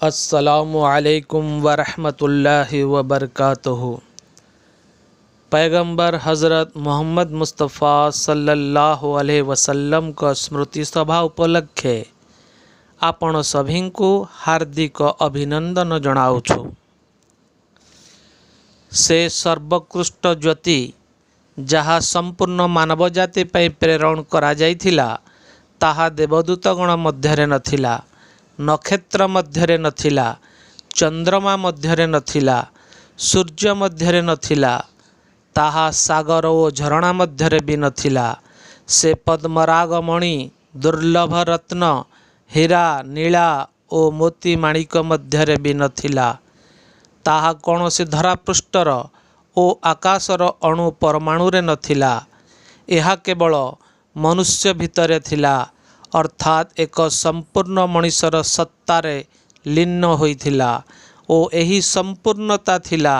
अस्सलामु अलैकुम वरहमतुल्लाहि वबरकातुहू। पैगंबर हज़रत मोहम्मद मुस्तफ़ा सल्लल्लाहु अलैहि वसल्लम स्मृति सभा उपलक्षे ଆପଣ ସଭିଙ୍କୁ ହାର୍ଦ୍ଦିକ ଅଭିନନ୍ଦନ ଜଣାଉଛୁ। ସେ ସର୍ବୋତ୍କୃଷ୍ଟ ଜ୍ୟୋତି, ଯାହା ସମ୍ପୂର୍ଣ୍ଣ ମାନବ ଜାତି ପାଇଁ ପ୍ରେରଣ କରାଯାଇଥିଲା, ତାହା ଦେବଦୂତଗଣ ମଧ୍ୟରେ ନଥିଲା, ନକ୍ଷତ୍ର ମଧ୍ୟରେ ନଥିଲା, ଚନ୍ଦ୍ରମା ମଧ୍ୟରେ ନଥିଲା, ସୂର୍ଯ୍ୟ ମଧ୍ୟରେ ନଥିଲା, ତାହା ସାଗର ଓ ଝରଣା ମଧ୍ୟରେ ବି ନଥିଲା। ସେ ପଦ୍ମରାଗ ମଣି, ଦୁର୍ଲଭ ରତ୍ନ, ହୀରା, ନୀଳା ଓ ମୋତି ମାଣିକ ମଧ୍ୟରେ ବି ନଥିଲା। ତାହା କୌଣସି ଧରାପୃଷ୍ଠର ଓ ଆକାଶର ଅଣୁ ପରମାଣୁରେ ନଥିଲା। ଏହା କେବଳ ମନୁଷ୍ୟ ଭିତରେ ଥିଲା, ଅର୍ଥାତ୍ ଏକ ସମ୍ପୂର୍ଣ୍ଣ ମଣିଷର ସତ୍ତାରେ ଲୀନ ହୋଇଥିଲା ଓ ଏହି ସମ୍ପୂର୍ଣ୍ଣତା ଥିଲା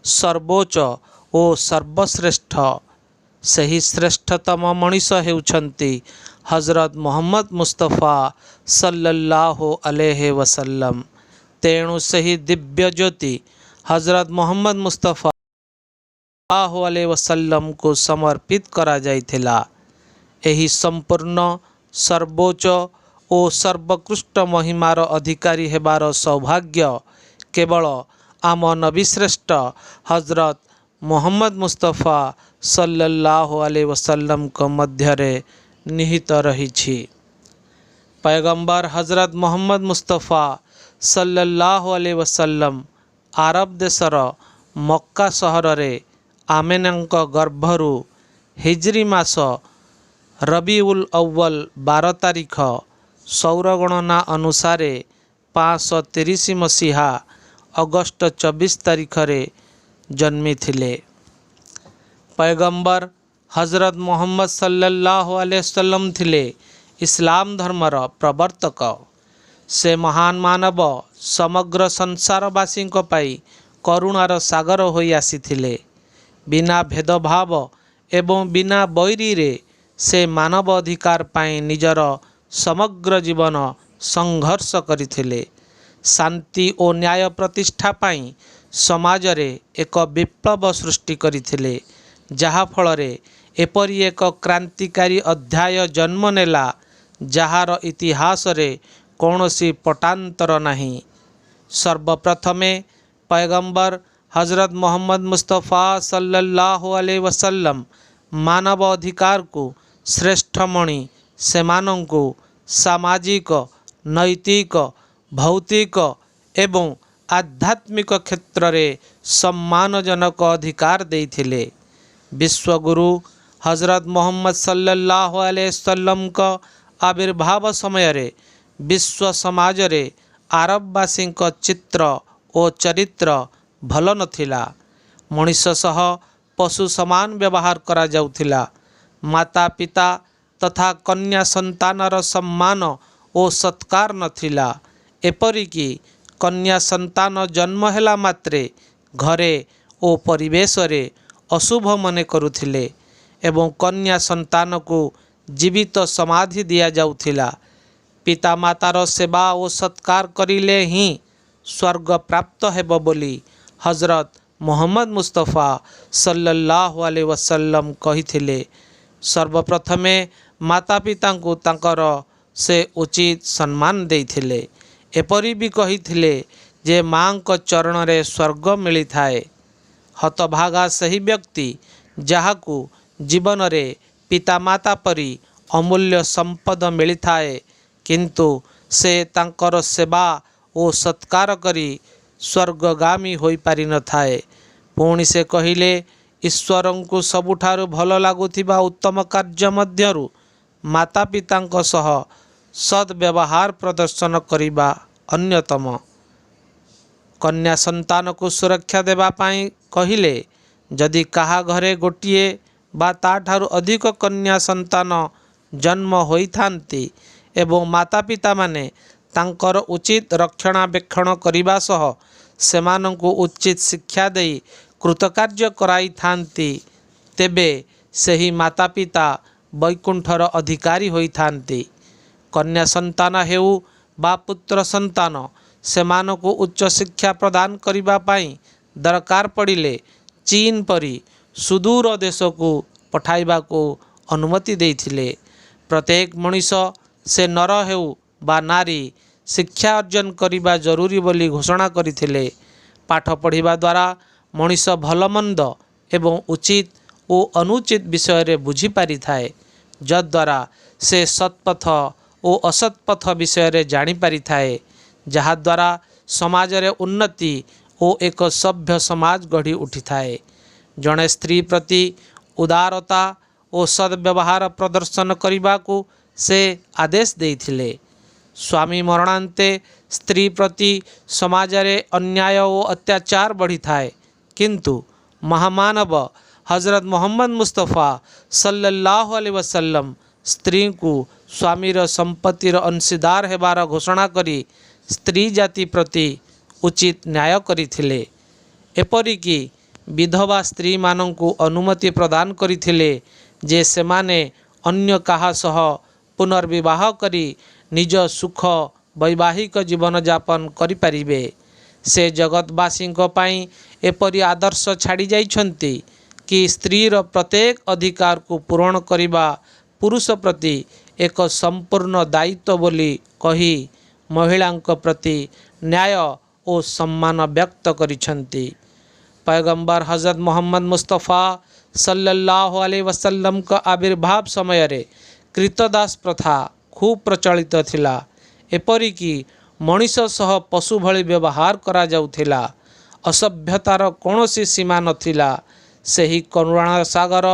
ସର୍ବୋଚ୍ଚ ଓ ସର୍ବଶ୍ରେଷ୍ଠ। ସେହି ଶ୍ରେଷ୍ଠତମ ମଣିଷ ହେଉଛନ୍ତି ହଜରତ ମୋହମ୍ମଦ ମୁସ୍ତଫା ସଲ୍ଲଲ୍ଲାହୁ ଆଲେହି ୱସଲ୍ଲମ। ତେଣୁ ସେହି ଦିବ୍ୟ ଜ୍ୟୋତି ହଜରତ ମୋହମ୍ମଦ ମୁସ୍ତଫା ଆଲେହି ୱସଲ୍ଲମକୁ ସମର୍ପିତ କରାଯାଇଥିଲା। ଏହି ସମ୍ପୂର୍ଣ୍ଣ, ସର୍ବୋଚ୍ଚ ଓ ସର୍ବୋତ୍କୃଷ୍ଟ ମହିମାର ଅଧିକାରୀ ହେବାର ସୌଭାଗ୍ୟ କେବଳ ଆମ ନବୀଶ୍ରେଷ୍ଠ ହଜରତ ମୋହମ୍ମଦ ମୁସ୍ତଫା ସଲ୍ଲଲ୍ଲାହୁ ଆଲେହି ୱସଲ୍ଲମଙ୍କ ମଧ୍ୟରେ ନିହିତ ରହିଛି। ପୟଗମ୍ବର ହଜରତ ମୋହମ୍ମଦ ମୁସ୍ତଫା ସଲ୍ଲଲ୍ଲାହୁ ଆଲେହି ୱସଲ୍ଲମ ଆରବ ଦେଶର ମକ୍କା ସହରରେ ଆମେନାଙ୍କ ଗର୍ଭରୁ ହିଜ୍ରି ମାସ ରବିଉଲ ଅବ୍ୱଲ 12 ତାରିଖ, ସୌରଗଣନା ଅନୁସାରେ 530 ମସିହା ଅଗଷ୍ଟ 24 ତାରିଖରେ ଜନ୍ମିଥିଲେ। ପୟଗମ୍ବର ହଜରତ ମୋହମ୍ମଦ ସଲ୍ଲଲ୍ଲାହୁ ଆଲାଇହି ୱସଲ୍ଲମ ଥିଲେ ଇସଲାମ ଧର୍ମର ପ୍ରବର୍ତ୍ତକ। ସେ ମହାନ ମାନବ ସମଗ୍ର ସଂସାରବାସୀଙ୍କ ପାଇଁ କରୁଣାର ସାଗର ହୋଇ ଆସିଥିଲେ। ବିନା ଭେଦଭାବ ଏବଂ ବିନା ବୈରୀରେ ସେ ମାନବ ଅଧିକାର ପାଇଁ ନିଜର ସମଗ୍ର ଜୀବନ ସଂଘର୍ଷ କରିଥିଲେ। ଶାନ୍ତି ଓ ନ୍ୟାୟ ପ୍ରତିଷ୍ଠା ପାଇଁ ସମାଜରେ ଏକ ବିପ୍ଳବ ସୃଷ୍ଟି କରିଥିଲେ, ଯାହାଫଳରେ ଏପରି ଏକ କ୍ରାନ୍ତିକାରୀ ଅଧ୍ୟାୟ ଜନ୍ମ ନେଲା, ଯାହାର ଇତିହାସରେ କୌଣସି ପଟାନ୍ତର ନାହିଁ। ସର୍ବପ୍ରଥମେ ପୟଗମ୍ବର ହଜରତ ମୋହମ୍ମଦ ମୁସ୍ତଫା ସଲ୍ଲଲ୍ଲାହୁ ଆଲାଇହି ୱସଲ୍ଲମ ମାନବ ଅଧିକାରକୁ ଶ୍ରେଷ୍ଠ ମଣି ସେମାନଙ୍କୁ ସାମାଜିକ, ନୈତିକ, ଭୌତିକ ଏବଂ ଆଧ୍ୟାତ୍ମିକ କ୍ଷେତ୍ରରେ ସମ୍ମାନଜନକ ଅଧିକାର ଦେଇଥିଲେ। ବିଶ୍ୱଗୁରୁ ହଜରତ ମୋହମ୍ମଦ ସଲ୍ଲଲ୍ଲାହୁ ଆଲାଇହି ୱସଲ୍ଲମଙ୍କ ଆବିର୍ଭାବ ସମୟରେ ବିଶ୍ୱ ସମାଜରେ ଆରବବାସୀଙ୍କ ଚିତ୍ର ଓ ଚରିତ୍ର ଭଲ ନଥିଲା। ମଣିଷ ସହ ପଶୁ ସମାନ ବ୍ୟବହାର କରାଯାଉଥିଲା। ମାତା ପିତା ତଥା କନ୍ୟା ସନ୍ତାନର ସମ୍ମାନ ଓ ସତ୍କାର ନଥିଲା। ଏପରିକି କନ୍ୟା ସନ୍ତାନ ଜନ୍ମ ହେଲା ମାତ୍ରେ ଘରେ ଓ ପରିବେଶରେ ଅଶୁଭ ମନେ କରୁଥିଲେ ଏବଂ କନ୍ୟା ସନ୍ତାନକୁ ଜୀବିତ ସମାଧି ଦିଆଯାଉଥିଲା। ପିତାମାତାର ସେବା ଓ ସତ୍କାର କରିଲେ ହିଁ ସ୍ୱର୍ଗ ପ୍ରାପ୍ତ ହେବ ବୋଲି ହଜରତ ମୋହମ୍ମଦ ମୁସ୍ତଫା ସଲ୍ଲଲ୍ଲାହୁ ଆଲାଇହି ୱସଲ୍ଲମ କହିଥିଲେ। ସର୍ବପ୍ରଥମେ ମାତା ପିତାଙ୍କୁ ତାଙ୍କର ସେ ଉଚିତ ସମ୍ମାନ ଦେଇଥିଲେ। ଏପରି ବି କହିଥିଲେ ଯେ ମାଙ୍କ ଚରଣରେ ସ୍ୱର୍ଗ ମିଳିଥାଏ। ହତଭାଗା ସେହି ବ୍ୟକ୍ତି ଯାହାକୁ ଜୀବନରେ ପିତାମାତା ପରି ଅମୂଲ୍ୟ ସମ୍ପଦ ମିଳିଥାଏ, କିନ୍ତୁ ସେ ତାଙ୍କର ସେବା ଓ ସତ୍କାର କରି ସ୍ୱର୍ଗଗାମୀ ହୋଇପାରିନଥାଏ। ପୁଣି ସେ କହିଲେ, ଈଶ୍ୱରଙ୍କୁ ସବୁଠାରୁ ଭଲ ଲାଗୁଥିବା ଉତ୍ତମ କାର୍ଯ୍ୟ ମଧ୍ୟରୁ ମାତା ପିତାଙ୍କ ସହ ସଦ୍ବ୍ୟବହାର ପ୍ରଦର୍ଶନ କରିବା ଅନ୍ୟତମ। କନ୍ୟା ସନ୍ତାନକୁ ସୁରକ୍ଷା ଦେବା ପାଇଁ କହିଲେ, ଯଦି କାହା ଘରେ ଗୋଟିଏ ବା ତା'ଠାରୁ ଅଧିକ କନ୍ୟା ସନ୍ତାନ ଜନ୍ମ ହୋଇଥାନ୍ତି ଏବଂ ମାତା ପିତାମାନେ ତାଙ୍କର ଉଚିତ ରକ୍ଷଣାବେକ୍ଷଣ କରିବା ସହ ସେମାନଙ୍କୁ ଉଚିତ ଶିକ୍ଷା ଦେଇ କୃତକାର୍ଯ୍ୟ କରାଇଥାନ୍ତି, ତେବେ ସେହି ମାତା ପିତା ବୈକୁଣ୍ଠର ଅଧିକାରୀ ହୋଇଥାନ୍ତି। କନ୍ୟା ସନ୍ତାନ ହେଉ ବା ପୁତ୍ର ସନ୍ତାନ, ସେମାନଙ୍କୁ ଉଚ୍ଚଶିକ୍ଷା ପ୍ରଦାନ କରିବା ପାଇଁ ଦରକାର ପଡ଼ିଲେ ଚୀନ ପରି ସୁଦୂର ଦେଶକୁ ପଠାଇବାକୁ ଅନୁମତି ଦେଇଥିଲେ। ପ୍ରତ୍ୟେକ ମଣିଷ, ସେ ନର ହେଉ ବା ନାରୀ, ଶିକ୍ଷା ଅର୍ଜନ କରିବା ଜରୁରୀ ବୋଲି ଘୋଷଣା କରିଥିଲେ। ପାଠ ପଢ଼ିବା ଦ୍ୱାରା ମଣିଷ ଭଲମନ୍ଦ ଏବଂ ଉଚିତ ଓ ଅନୁଚିତ ବିଷୟରେ ବୁଝିପାରିଥାଏ, ଯଦ୍ୱାରା ସେ ସତ୍ପଥ ଓ ଅସତ୍ପଥ ବିଷୟରେ ଜାଣିପାରିଥାଏ, ଯାହାଦ୍ୱାରା ସମାଜରେ ଉନ୍ନତି ଓ ଏକ ସଭ୍ୟ ସମାଜ ଗଢ଼ି ଉଠିଥାଏ। ଜଣେ ସ୍ତ୍ରୀ ପ୍ରତି ଉଦାରତା ଓ ସଦ୍ବ୍ୟବହାର ପ୍ରଦର୍ଶନ କରିବାକୁ ସେ ଆଦେଶ ଦେଇଥିଲେ। ସ୍ୱାମୀ ମରଣାନ୍ତେ ସ୍ତ୍ରୀ ପ୍ରତି ସମାଜରେ ଅନ୍ୟାୟ ଓ ଅତ୍ୟାଚାର ବଢ଼ିଥାଏ, କିନ୍ତୁ ମହାମାନବ ହଜରତ ମୋହମ୍ମଦ ମୁସ୍ତଫା ସଲ୍ଲଲ୍ଲାହୁ ଆଲାଇହି ୱସଲ୍ଲମ ସ୍ତ୍ରୀଙ୍କୁ ସ୍ୱାମୀର ସମ୍ପତ୍ତିର ଅଂଶୀଦାର ହେବାର ଘୋଷଣା କରି ସ୍ତ୍ରୀ ଜାତି ପ୍ରତି ଉଚିତ ନ୍ୟାୟ କରିଥିଲେ। ଏପରିକି ବିଧବା ସ୍ତ୍ରୀମାନଙ୍କୁ ଅନୁମତି ପ୍ରଦାନ କରିଥିଲେ ଯେ ସେମାନେ ଅନ୍ୟ କାହା ସହ ପୁନର୍ବିବାହ କରି ନିଜ ସୁଖ ବୈବାହିକ ଜୀବନଯାପନ କରିପାରିବେ। ସେ ଜଗତବାସୀଙ୍କ ପାଇଁ ଏପରି ଆଦର୍ଶ ଛାଡ଼ି ଯାଇଛନ୍ତି କି ସ୍ତ୍ରୀର ପ୍ରତ୍ୟେକ ଅଧିକାରକୁ ପୂରଣ କରିବା ପୁରୁଷ ପ୍ରତି ଏକ ସମ୍ପୂର୍ଣ୍ଣ ଦାୟିତ୍ୱ ବୋଲି କହି ମହିଳାଙ୍କ ପ୍ରତି ନ୍ୟାୟ ଓ ସମ୍ମାନ ବ୍ୟକ୍ତ କରିଛନ୍ତି। ପୟଗମ୍ବର ହଜରତ ମୋହମ୍ମଦ ମୁସ୍ତଫା ସଲ୍ଲଲ୍ଲାହୁ ଆଲାଇହି ୱସଲ୍ଲମଙ୍କ ଆବିର୍ଭାବ ସମୟରେ କ୍ରୀତଦାସ ପ୍ରଥା ଖୁବ୍ ପ୍ରଚଳିତ ଥିଲା। ଏପରିକି ମଣିଷ ସହ ପଶୁ ଭଳି ବ୍ୟବହାର କରାଯାଉଥିଲା। ଅସଭ୍ୟତାର କୌଣସି ସୀମା ନଥିଲା। ସେହି କରୁଣାର ସାଗର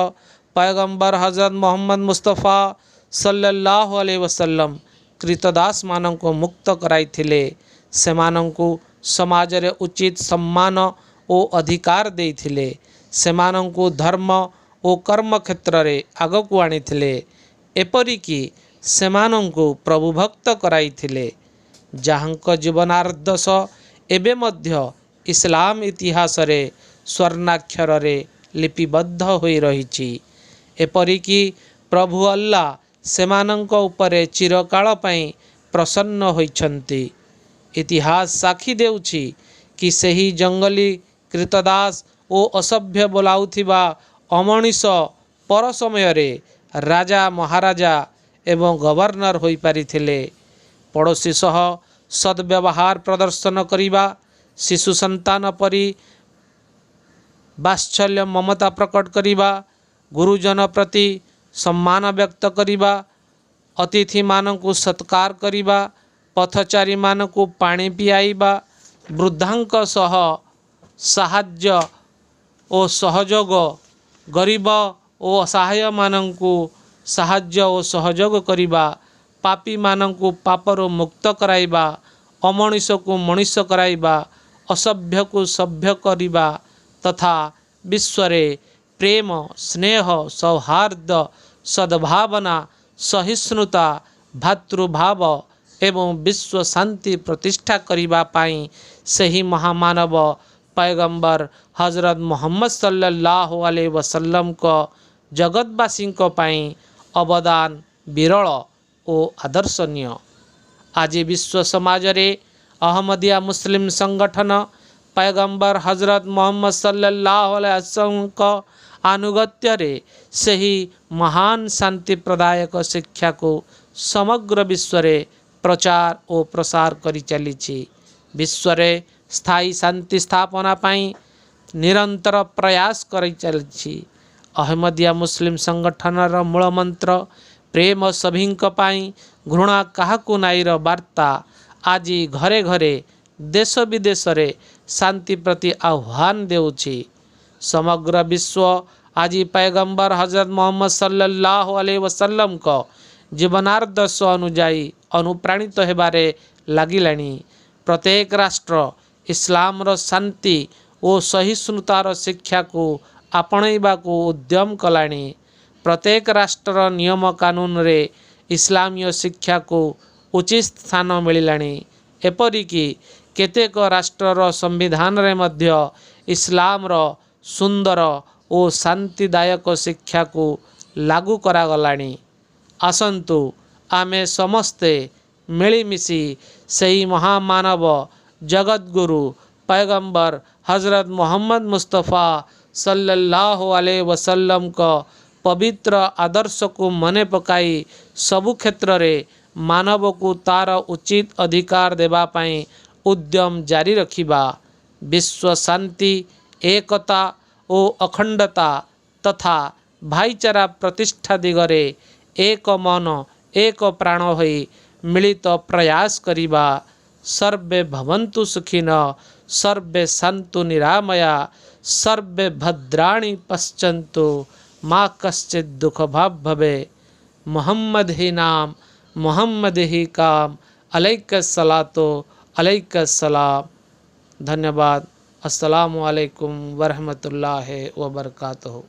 ପୟଗମ୍ବର ହଜରତ ମୋହମ୍ମଦ ମୁସ୍ତଫା ସଲ୍ଲଲ୍ଲାହୁ ଆଲାଇହି ୱସଲ୍ଲମ କ୍ରୀତଦାସମାନଙ୍କୁ ମୁକ୍ତ କରାଇଥିଲେ। ସେମାନଙ୍କୁ ସମାଜରେ ଉଚିତ ସମ୍ମାନ ଓ ଅଧିକାର ଦେଇଥିଲେ। ସେମାନଙ୍କୁ ଧର୍ମ ଓ କର୍ମ କ୍ଷେତ୍ରରେ ଆଗକୁ ଆଣିଥିଲେ। ଏପରିକି ସେମାନଙ୍କୁ ପ୍ରଭୁଭକ୍ତ କରାଇଥିଲେ, ଯାହାଙ୍କ ଜୀବନାଦର୍ଶ ଏବେ ମଧ୍ୟ ଇସଲାମ ଇତିହାସରେ ସ୍ୱର୍ଣ୍ଣାକ୍ଷରରେ ଲିପିବଦ୍ଧ ହୋଇ ରହିଛି। ଏପରିକି ପ୍ରଭୁ ଅଲ୍ଲା ସେମାନଙ୍କ ଉପରେ ଚିରକାଳ ପାଇଁ ପ୍ରସନ୍ନ ହୋଇଛନ୍ତି। ଇତିହାସ ସାକ୍ଷୀ ଦେଉଛି କି ସେହି ଜଙ୍ଗଲୀ, କ୍ରୀତଦାସ ଓ ଅସଭ୍ୟ ବୋଲାଉଥିବା ଅମଣିଷ ପର ସମୟରେ ରାଜା, ମହାରାଜା ଏବଂ ଗଭର୍ଣ୍ଣର ହୋଇପାରିଥିଲେ। ପଡ଼ୋଶୀ ସହ ସଦ୍ବ୍ୟବହାର ପ୍ରଦର୍ଶନ କରିବା, ଶିଶୁ ସନ୍ତାନ ପରି ବାତ୍ସଲ୍ୟ ମମତା ପ୍ରକଟ କରିବା, ଗୁରୁଜନ ପ୍ରତି ସମ୍ମାନ ବ୍ୟକ୍ତ କରିବା, ଅତିଥିମାନଙ୍କୁ ସତ୍କାର କରିବା, ପଥଚାରୀମାନଙ୍କୁ ପାଣି ପିଆଇବା, ବୃଦ୍ଧାଙ୍କ ସହ ସାହାଯ୍ୟ ଓ ସହଯୋଗ, ଗରିବ ଓ ଅସହାୟମାନଙ୍କୁ ସାହାଯ୍ୟ ଓ ସହଯୋଗ କରିବା, ପାପୀମାନଙ୍କୁ ପାପରୁ ମୁକ୍ତ କରାଇବା, ଅମଣିଷକୁ ମଣିଷ କରାଇବା, ଅସଭ୍ୟକୁ ସଭ୍ୟ କରିବା ତଥା ବିଶ୍ୱରେ ପ୍ରେମ, ସ୍ନେହ, ସୌହାର୍ଦ୍ଦ, ସଦ୍ଭାବନା, ସହିଷ୍ଣୁତା, ଭାତୃଭାବ ଏବଂ ବିଶ୍ୱ ଶାନ୍ତି ପ୍ରତିଷ୍ଠା କରିବା ପାଇଁ ସେହି ମହାମାନବ ପୟଗମ୍ବର ହଜରତ ମୋହମ୍ମଦ ସଲ୍ଲଲ୍ଲାହୁ ଆଲାଇହି ୱସଲ୍ଲମଙ୍କ ଜଗତବାସୀଙ୍କ ପାଇଁ ଅବଦାନ ବିରଳ ଓ ଆଦର୍ଶନୀୟ। ଆଜି ବିଶ୍ୱ ସମାଜରେ ଅହମ୍ମଦିଆ ମୁସଲିମ ସଂଗଠନ ପୟଗମ୍ବର ହଜରତ ମୋହମ୍ମଦ ସଲ୍ଲଲ୍ଲାହୁ ଆଲାଇହି ୱସଲ୍ଲମଙ୍କ ଆନୁଗତ୍ୟରେ ସେହି ମହାନ ଶାନ୍ତି ପ୍ରଦାୟକ ଶିକ୍ଷାକୁ ସମଗ୍ର ବିଶ୍ୱରେ ପ୍ରଚାର ଓ ପ୍ରସାର କରିଚାଲିଛି। ବିଶ୍ୱରେ ସ୍ଥାୟୀ ଶାନ୍ତି ସ୍ଥାପନା ପାଇଁ ନିରନ୍ତର ପ୍ରୟାସ କରିଚାଲିଛି। ଅହମ୍ମଦିଆ ମୁସଲିମ ସଂଗଠନର ମୂଳ ମନ୍ତ୍ର ପ୍ରେମ ସଭିଙ୍କ ପାଇଁ, ଘୃଣା କାହାକୁ ନାଇଁର ବାର୍ତ୍ତା ଆଜି ଘରେ ଘରେ, ଦେଶ ବିଦେଶରେ ଶାନ୍ତି ପ୍ରତି ଆହ୍ୱାନ ଦେଉଛି। ସମଗ୍ର ବିଶ୍ୱ ଆଜି ପୟଗମ୍ବର ହଜରତ ମୋହମ୍ମଦ ସଲ୍ଲଲ୍ଲାହୁ ଆଲାଇହି ୱସଲ୍ଲମଙ୍କ ଜୀବନାଦର୍ଶ ଅନୁଯାୟୀ ଅନୁପ୍ରାଣିତ ହେବାରେ ଲାଗିଲାଣି। ପ୍ରତ୍ୟେକ ରାଷ୍ଟ୍ର ଇସଲାମର ଶାନ୍ତି ଓ ସହିଷ୍ଣୁତାର ଶିକ୍ଷାକୁ ଆପଣେଇବାକୁ ଉଦ୍ୟମ କଲାଣି। ପ୍ରତ୍ୟେକ ରାଷ୍ଟ୍ରର ନିୟମ କାନୁନରେ ଇସଲାମୀୟ ଶିକ୍ଷାକୁ ଉଚିତ ସ୍ଥାନ ମିଳିଲାଣି। ଏପରିକି କେତେକ ରାଷ୍ଟ୍ରର ସମ୍ବିଧାନରେ ମଧ୍ୟ ଇସଲାମର ସୁନ୍ଦର ଓ ଶାନ୍ତିଦାୟକ ଶିକ୍ଷାକୁ ଲାଗୁ କରାଗଲାଣି। ଆସନ୍ତୁ, ଆମେ ସମସ୍ତେ ମିଳିମିଶି ସେହି ମହାମାନବ ଜଗତଗୁରୁ ପୈଗମ୍ବର ହଜରତ ମହମ୍ମଦ ମୁସ୍ତଫା ସଲ୍ଲଲ୍ଲାହୁ ଆଲାଇହି ୱସଲ୍ଲମଙ୍କ ପବିତ୍ର ଆଦର୍ଶକୁ ମନେ ପକାଇ ସବୁ କ୍ଷେତ୍ରରେ ମାନବକୁ ତାର ଉଚିତ ଅଧିକାର ଦେବା ପାଇଁ ଉଦ୍ୟମ ଜାରି ରଖିବା। ବିଶ୍ୱ ଶାନ୍ତି, ଏକତା ଓ ଅଖଣ୍ଡତା ତଥା ଭାଇଚାରା ପ୍ରତିଷ୍ଠା ଦିଗରେ ଏକ ମନ ଏକ ପ୍ରାଣ ହୋଇ ମିଳିତ ପ୍ରୟାସ କରିବା। ସର୍ବେ ଭବନ୍ତୁ ସୁଖିନଃ, ସର୍ବେ ସନ୍ତୁ ନିରାମୟା, ସର୍ବେ ଭଦ୍ରାଣି ପଶ୍ୟନ୍ତୁ, ମା କଶ୍ଚିତ୍ ଦୁଃଖ ଭାଗ୍ ଭବେ। मोहम्मद ही नाम, मोहम्मद ही काम, अलैक सलातो अलैक सलाम। ଧନ୍ୟବାଦ। अस्सलामु अलैकुम वरहमतुल्लाहि वबरकातुहू।